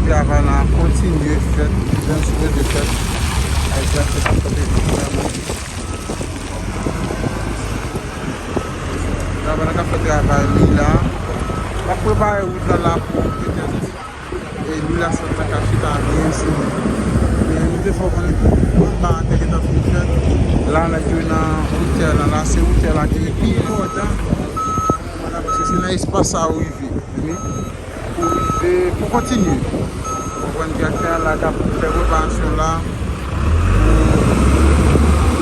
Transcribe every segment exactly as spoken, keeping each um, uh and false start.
Travay la kontinye fèt, jan l sipoze fèt. Ay, travay la ap fèt vrèman. Travay la k ap fè travay li la. L ap prepare wout la la pou e lwi asfalt la ka chita byen sou li. Men nou te fè w konnen tout bagay te gentan fin fèt. La, nèg yo nan woutè la, la se woutè la ki pi enpòtan. Paske se nan espas sa yo rive. Pou rive, pou kontinye. Konprann direktè a la k ap fè reparasyon la.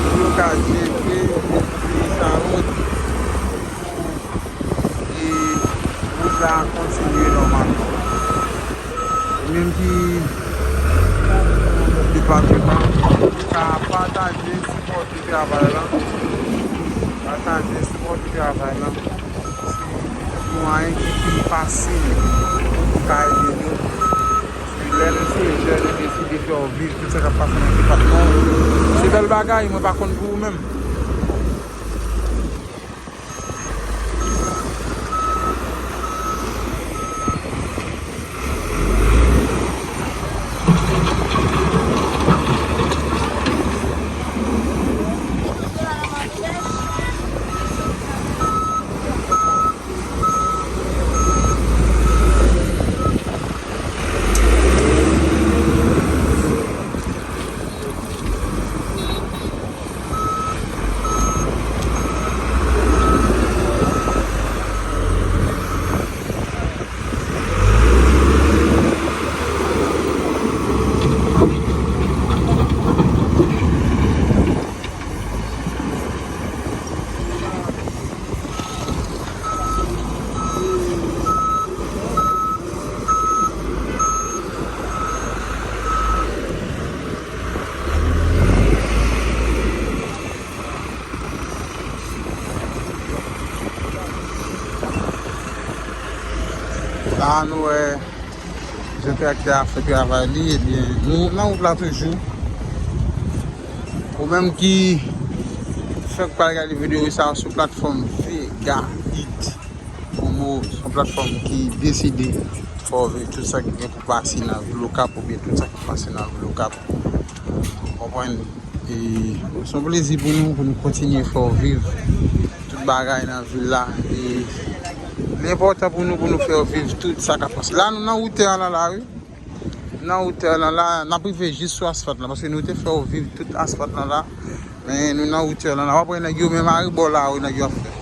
Pou yo ka jete, jete sa yo. E wout la kontinye nòmalman. Ou menm ki depatman, ka pataje, sipòte travay la. Pataje, sipòte travay la. Se yon mwayen ki pi fasil pou ka ede nou. Lè nou se jèn, nou deside fè w viv tout sa k ap pase nan depatman w. Se bèl bagay, mwen pa konn pou ou menm. La, nou wè jan traktè a fè travay li, ebyen, nou nan wout la toujou. Ou menm ki fèk pral gade videyo sa sou platfòm Vega Hit Promo, se yon platfòm ki deside fè w viv tout sa ki gen pou pase nan vil Okap oubyen tout sa ki pase nan vil Okap. Ou konprann? E se yon plezi pou nou, pou nou kontinye fè w viv tout bagay nan vil la. E li enpòtan pou nou, pou nou fè w viv tout sa k ap pase. La, nou nan woutè an la, la, wi. Nan woutè lan la, n ap rive jis sou asfalt lan, paske nou te fè w viv tout asfalt lan la. Men nou nan woutè lan la. W ap wè nèg yo menm arebò la, wi, nèg yo ap fè.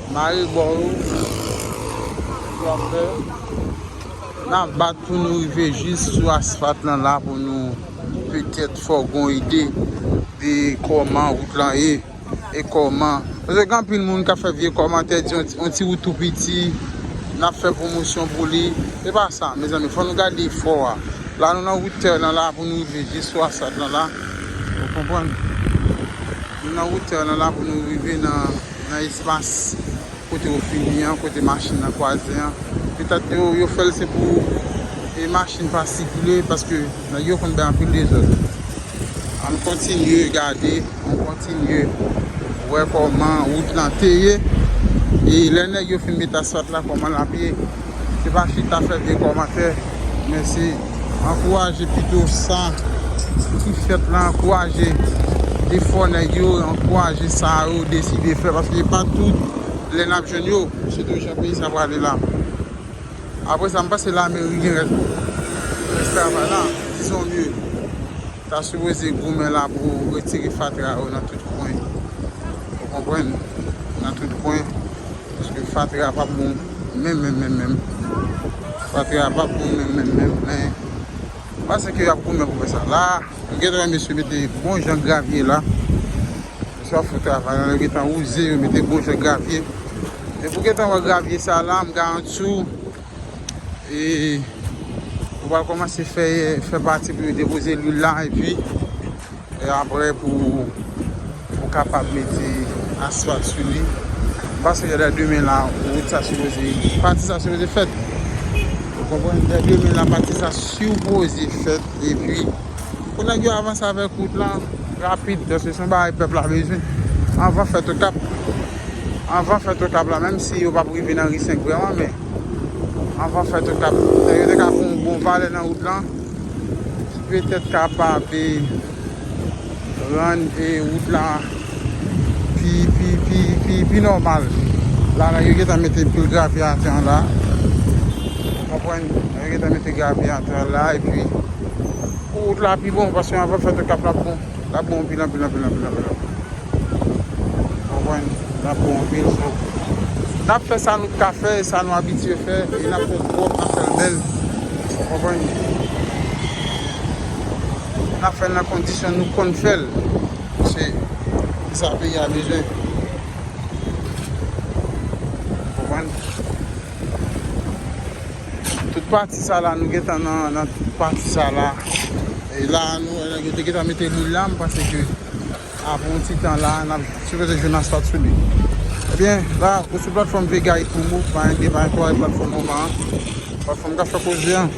Men arebò yo, nèg yo ap fè. N ap bat pou nou rive jis sou asfalt lan la, pou nou petèt fè w gon ide de kòman wout lan ye. E kòman? Paske gen anpil moun k ap fè vye kòmantè, di yon ti, yon ti wout tou piti, n ap fè pwomosyon pou li. Se pa sa, mezanmi, fò nou gade efò a. La, nou nan woutè lan la, pou nou rive jis sou asfalt lan la. Ou konprann? Nou nan woutè lan la, pou nou rive nan, nan espas kote yo fini an, kote machin nan kwaze an. Petèt yo, yo fè l se pou, e, machin pa sikile, paske nèg yo konn bay anpil dezòd. Ann kontinye gade, ann kontinye wè kòman wout lan te ye. E lè nèg yo fin met asfalt la, kòman l ap ye. Se pa chita fè vye kòmantè, men se ankouraje pito sa ki fèt la, ankouraje efò nèg yo, ankouraje sa yo deside fè, paske se pa tout lè n ap jwenn yo, sitou jan peyi sa prale la. Apre sa, m panse lameri gen rès, rès travay la, dizon mye. Ta sipoze goumen la pou retire fatra yo nan tout kwen. Ou konprann? Nan tout kwen. Paske fatra p ap bon menm, menm, menm, menm. Fatra p ap bon menm, menm, menm, men m panse ke y ap goumen pou fè sa. La, nou gentan wè mesye mete bon jan gravye la. Mesye ap fè travay la, yo gentan wouze, yo mete bon jan gravye. Depi w gentan wè gravye sa la, m garanti w, e, ou pral kòmanse fè, fè pati pou yo depoze lwil la, epi, e, apre pou, pou kapab mete asfalt sou li. M panse jodi a demen la, wout sa sipoze, pati sa sipoze fèt. Ou konprann? Jodi a demen la, pati sa sipoze fèt, epi pou nèg yo avanse avèk wout lan rapid, paske se yon bagay pèp la bezwen. Anvan fèt Okap, anvan fèt Okap la, menm si yo p ap rive nan ri senk vrèman, men Anvan fèt, yo t ap, yo te ka pran yon bon valè nan wout lan, ki petèt kapab, e, rann, e, wout la pi, pi, pi, pi, pi nòmal. La, la, yo gentan mete pil gravye atè an la. Ou konprann? Yo gentan mete gravye atè an la, epi pou wout la pi bon, paske anvan fèt, yo t ap la bon. L ap bon anpil, anpil, anpil, anpil, anpil, anpil. Ou konprann? L ap bon anpil, so. N ap fè sa nou ka fè, sa nou abitye fè, e n ap fè l pwòp, n ap fè l bèl. Ou konprann? N ap fè l nan kondisyon nou konn fè l. Se, se sa peyi a bezwen. Ou konprann? Tout pati sa la, nou gentan nan, nan tout pati sa la. E la, nou, yo te gentan mete lwil la, m panse ke apre yon ti tan la, n ap sipoze jwenn asfalt sou li. Ebyen, la, ou sou platfòm Vega Hit Promo, pa gen, pa gen twòp platfòm moman an. Platfòm k ap fè koze an.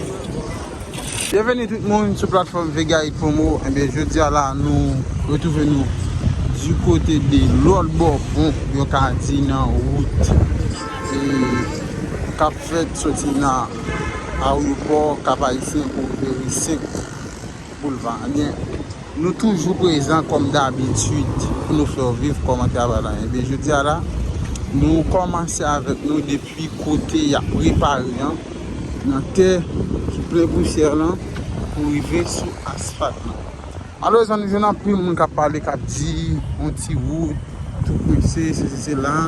Byenveni tout moun sou platfòm Vega Hit Promo. Ebyen, jodi a la, nou retwouve nou di kote de lòt bò pon, yo ka di nan wout, e, k ap fèt soti nan ayewopò Kap Ayisyen pou rive Ri Senk Boulva. Ebyen, nou toujou prezan kòm dabitid pou nou fè w viv kòman travay la. Ebyen, jodi a la, nou kòmanse avèk nou depi kote y ap repare an, nan tè ki plen pousyè lan, pou rive sou asfalt lan. Malerezman, nou jwenn anpil moun k ap pale, k ap di, yon ti wout, tou prese, se, se, se la,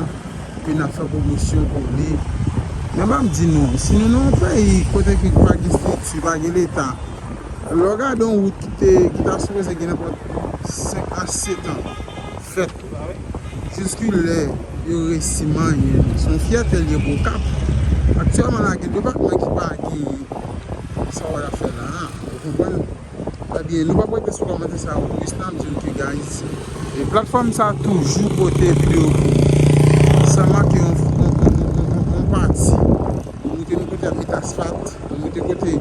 ke n ap fè pwomosyon pou li. Men m ap di nou, si nou nan yon peyi kote ke pa gen estrikti, pa gen Leta, lè w gade yon wout ki te, ki ta sipoze gen nenpòt senk a sèt an fèt, jiskilè yo resi manyen l, se yon fyète l ye pou Okap. Aktyèlman la, gen depatman ki pa gen sa w ap fè la a, ou konprann? Ebyen, nou p ap rete sou kòmantè sa yo plis, n ap di w ke, guys, e platfòm sa a toujou pote videyo pou ou. Sa make yon, yon, yon, yon, yon, yon pati. Nou montre nou kote y ap met asfalt, nou montre kote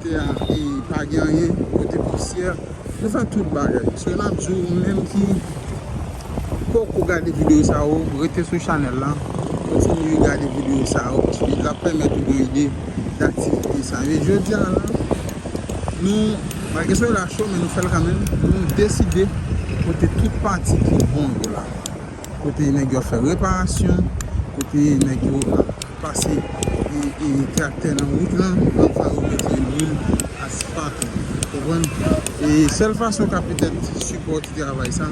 tè a, e pa gen anyen, kote pousyè. Nou fè tout bagay. So, n ap di w, ou menm ki poko gade videyo sa yo, rete sou chanèl la, kontinye gade videyo sa yo, paske l ap pèmèt ou gen ide de aktivite sa yo. E jodi a la, nou, malgre solèy la cho, men nou fè l kanmenm, nou deside pote tout pati ki bon yo la. Kote nèg yo ap fè reparasyon, kote nèg yo ap pase, e, e, traktè nan wout lan, anvan yo mete lwil asfalt lan. Konprann? E sèl fason w ka petèt sipòte travay sa,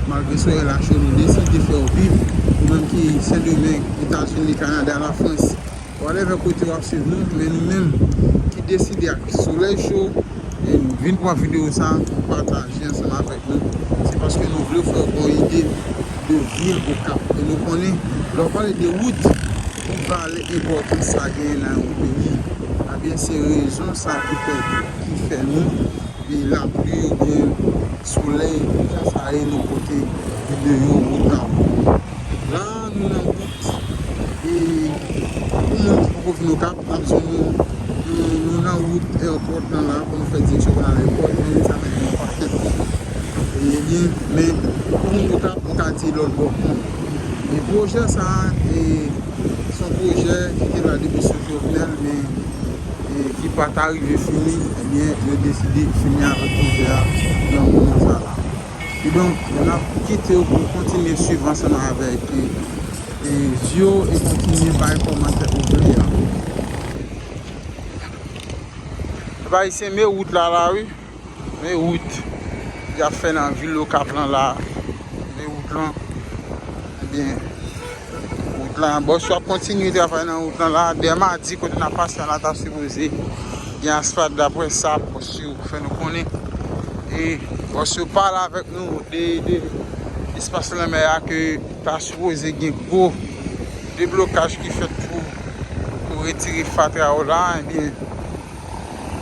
malgre solèy la cho, nou deside fè w viv, ou menm ki Sendomeng, Etazini, Kanada, Lafrans, whatever kote w ap swiv nou, men nou menm ki deside ak solèy cho, e vin pran videyo sa pou pataje ansanm avèk nou, se paske nou vle fè w gon ide de vil Okap. E nou konnen, lè w pale de wout, ou valè enpòtans sa genyen nan yon peyi. Ebyen, se rezon sa ki fè, ki fè nou, e lapli oubyen solèy, sa, sa e nou pote videyo wout la pou ou. La, nou nan wout, e pou moun ki poko vin Okap, n ap di nou, nou, nou nan wout èpòt lan la, pou nou fè direksyon pou n al èpòt, men sa fè gen yon pakèt. E, ebyen, men, pou moun Okap, nou ka di lòt bò pon. E pwojè sa a, e, se yon pwojè ki te la depi sou Jovenel, men, e, ki pa ta rive fini, ebyen, yo deside fini avèk pwojè a nan moman sa la. Kidonk, n ap kite w pou w kontinye swiv ansanm avèk, e, e, Zio e kontinye bay kòmantè ou vle a. Pèp ayisyen, men wout la la, wi. Men wout y ap fè nan vil Okap lan la. Men wout lan. Ebyen, wout lan, bòs yo ap kontinye travay nan wout lan la. Dèyè madi, kote n ap pase a la, ta sipoze gen asfalt, daprè sa bòs yo fè nou konnen. E bòs yo pale avèk nou de, de espas lanmè a, ke ta sipoze gen gwo deblokaj ki fèt pou, pou retire fatra yo la. Ebyen,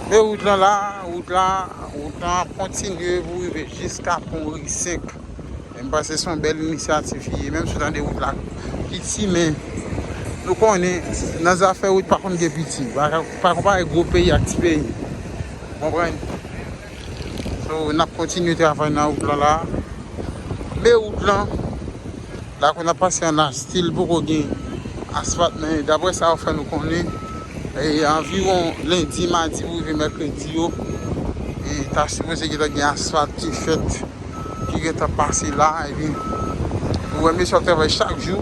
men wout lan la, wout la, wout lan ap kontinye pou rive jiska pon Ri Senk. E m panse se yon bèl inisyativ li ye, menm si w tande wout la piti, men nou konnen nan zafè wout pa konn gen piti. Pa, pa konpare gwo peyi ak ti peyi. Ou konprann? So, n ap kontinye travay nan wout lan la. Men wout lan, la kote n ap pase an la, still poko gen asfalt, men daprè sa yo fè nou konnen, E anviwon lendi, madi pou rive mèkredi yo, e ta sipoze gentan gen asfalt ki fèt, ki gentan pase la. Epi, ou wè, mesye ap travay chak jou.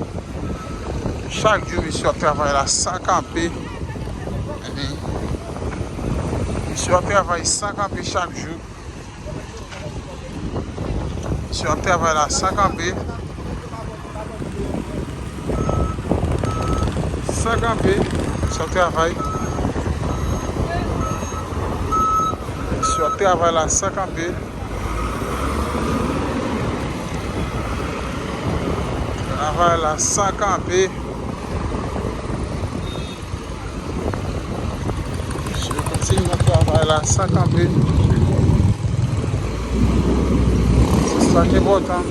Chak jou, mesye ap travay la san kanpe. Epi, mesye ap travay san kanpe chak jou. Mesye ap travay la san kanpe. San kanpe. Mesye ap travay. Mesye ap travay la san kanpe. Travay la san kanpe. Mesye kontinye travay la san kanpe. Se sa ki enpòtan.